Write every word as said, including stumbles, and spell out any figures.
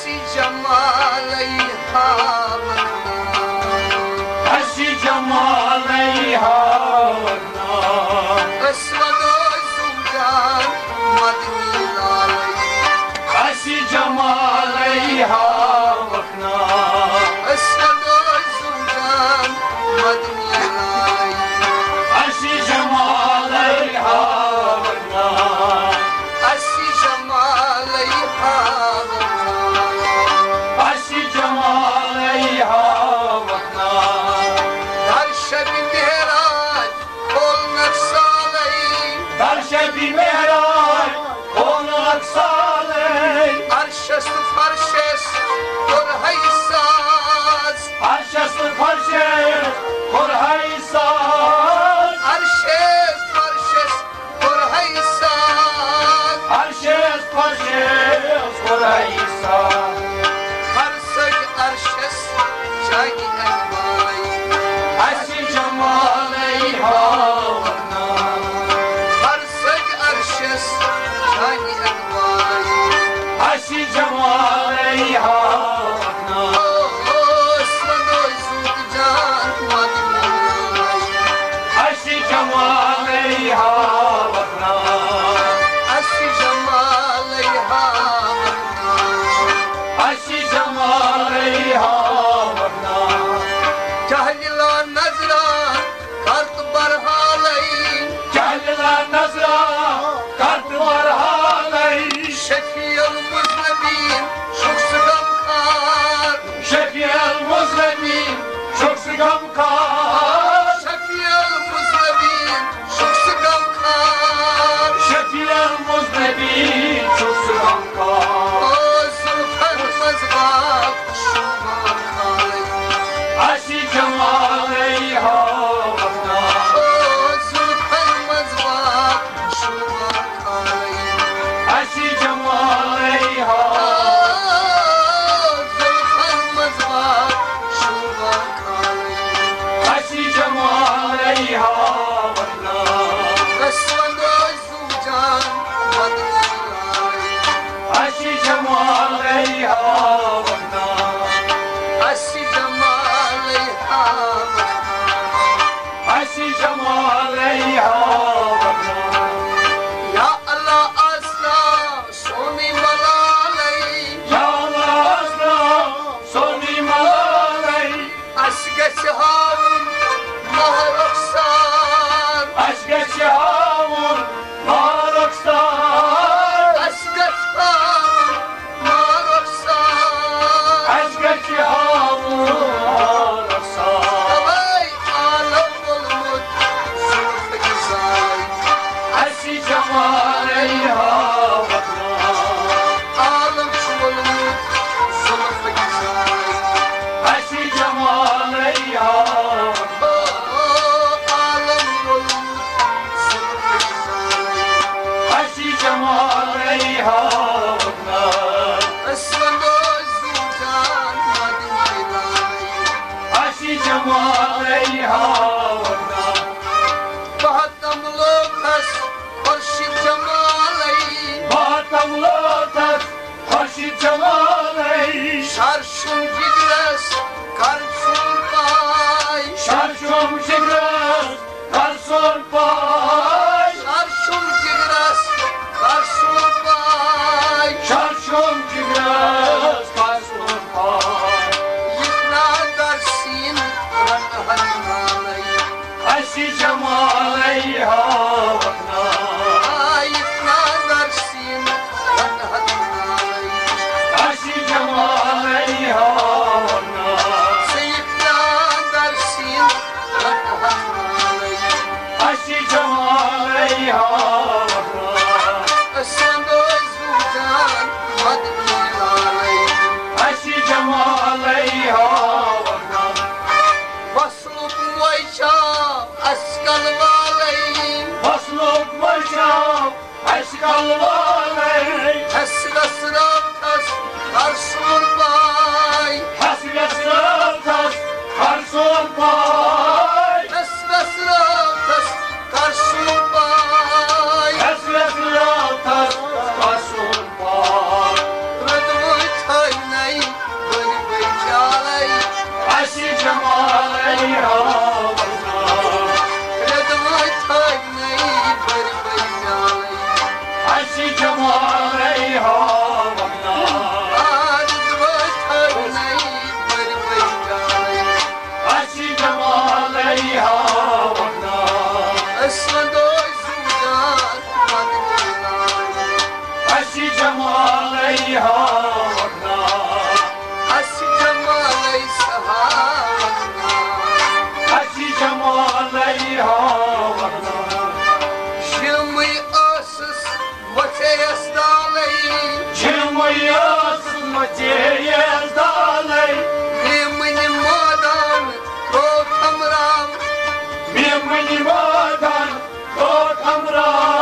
جمالے ہاوکھ نا۔ اَسہِ جمالے ہاوکھ نا۔ أسۍ وَنو زُو جان مدنی لالے۔ اَسہِ جمالے ہاوکھ نا۔ أسۍ وَنو زُو جان مدنی لالے۔ اَسہِ جمالے ہاوکھ نا۔ اَسہِ جمالے ہاوکھ نا۔ اَسہِ جمالے ہاوکھ نا۔ در شبِ معراج کھولنکھ سالے۔ در شبِ معراج کھولنکھ سالے۔ عرشس تہٕ فرشس کوٚرہے ساز۔ عرشس تہٕ فرشس کوٚرہے ساز۔ عرشس فرشس کوٚرہے ساز۔ عرشس فرشس کوٚرہے ساز۔ ہر سج عرشس چاگی اقبالے۔ اَسہِ جمالے ہاوکھ نا۔ ہر سج عرشس چاگی اقبالے۔ اَسہِ جمالے ہاوکھ نا۔ او، او، سنو زود جان مدنی۔ اَسہِ جمالے ہاوکھ نا۔ اَسہِ جمالے ہاوکھ نا۔ اَسہِ جمالے ہاوکھ نا۔ جہلِ لا نظرا کرت برحالے۔ جہلِ لا نظرا کرت برحالے۔ شفیع المذنبین چھُکھ ژٕ غمخوار۔ شفیع المذنبین چھُکھ ژٕ غمخوار۔ شفیع المذنبین چھُکھ ژٕ غمخوار۔ شفیع المذنبین چھُکھ ژٕ غمخوار۔ او زُلفن منٛز باغ شوبان خالے۔ اَسہِ جمالے ہاوکھ نا۔ او زُلفن منٛز باغ شوبان خالے۔ اَسہِ جمالے ہاوکھ۔ او زُلفن منٛز باغ شوبان خالے۔ اَسہِ جمالے ہاوکھ نا۔ أسۍ وَنو زُو جان مدنی لالے۔ اَسہِ جمالے ہاوکھ نا۔ اَسہِ جمالے ہاوکھ نا۔ اَسہِ جمالے ہاوکھ نا۔ یا اللہ آسنا سونُے ملالے۔ یا اللہ آسنا سونُے ملالے۔ اَسہِ گژھِ ہاوُن ماہ رخسار۔ اَسہِ گژھِ ہاوُن ماہ رخسار۔ اَسہِ گژھِ ہاوُن ماہ رخسار۔ اَسہِ گژھِ ہاوُن ماہ رخسار۔ تَوَے عالم ووٚلمُت زُلفہٕ کِس زالے۔ اَسہِ جمالے ہاوکھ نا۔ عالم چھُ ووٚلمُت زُلفہٕ کِس زالے۔ اَسہِ جمالے ہاوکھ نا۔ او، عالم ووٚلمُت زُلفہٕ کِس زالے۔ اَسہِ جمالے ہاوکھ نا۔ أسۍ وَنو زُو جان مدنی لالے۔ اَسہِ جمالے ہاوکھ نا۔ بہت تملوتس خورشید جمالے۔ بہت تملوتس خورشید جمالے۔ شر چھُم جگرس کر سون پاے۔ شر چھُم جگرس کر سون پاے۔ شر چھُم جگرس کر سون پاے۔ شر چھُم جگرس کر سون پاے۔ یِتھ نا در سین رنگ ہن مالے۔ اَسہِ جمالے ہاوکھ نا۔ آ، یِتھ نا در سین رنگ ہن مالے۔ اَسہِ جمالے ہاوکھ نا۔ ژٕ یِتھ نا در سین رنگ ہن مالے۔ اَسہِ جمالے ہاوکھ نا۔ أسۍ وَنو زُو جان مدنی لالے۔ اَسہِ جمالے ہاوکھ نا۔ وصلُک موے چھا اَسہِ کلہٕ والے۔ وصلُک موے چھا اَسہِ کلہٕ والے۔ حسرت راتس کر سون پاے۔ حسرت راتس کر سون پاے۔ حسرت راتس کر سون پاے۔ حسرت راتس کر سون پاے۔ رٔدوٕنۍ تھٲینَے جمالے ہاونا۔ رٮ۪تہٕ وٲتۍ تھٲوۍ نٔے بٔرۍ بٔرۍ پیالے۔ اَسہِ جمالے ہاونا۔ آ، رٮ۪تہٕ وٲتۍ تھٲوۍ نٔے بٔرۍ بٔرۍ پیالے۔ اَسہِ جمالے ہاونا۔ أسۍ وَنو زُو جان پَنٕنۍ ناوِ۔ اَسہِ جمالے ہاونا۔ اَسہِ جمالے سہاونا۔ اَسہِ جمالے ہاونا۔ شیمٕے ٲسٕس مۄژے یَس دالے۔ شیمٕے ٲسٕس مۄژے یَس دالے۔ میمٕنۍ مٲدان تھوٚو تھمرام۔ میمٕنۍ مٲدان تھوٚو تھمرام۔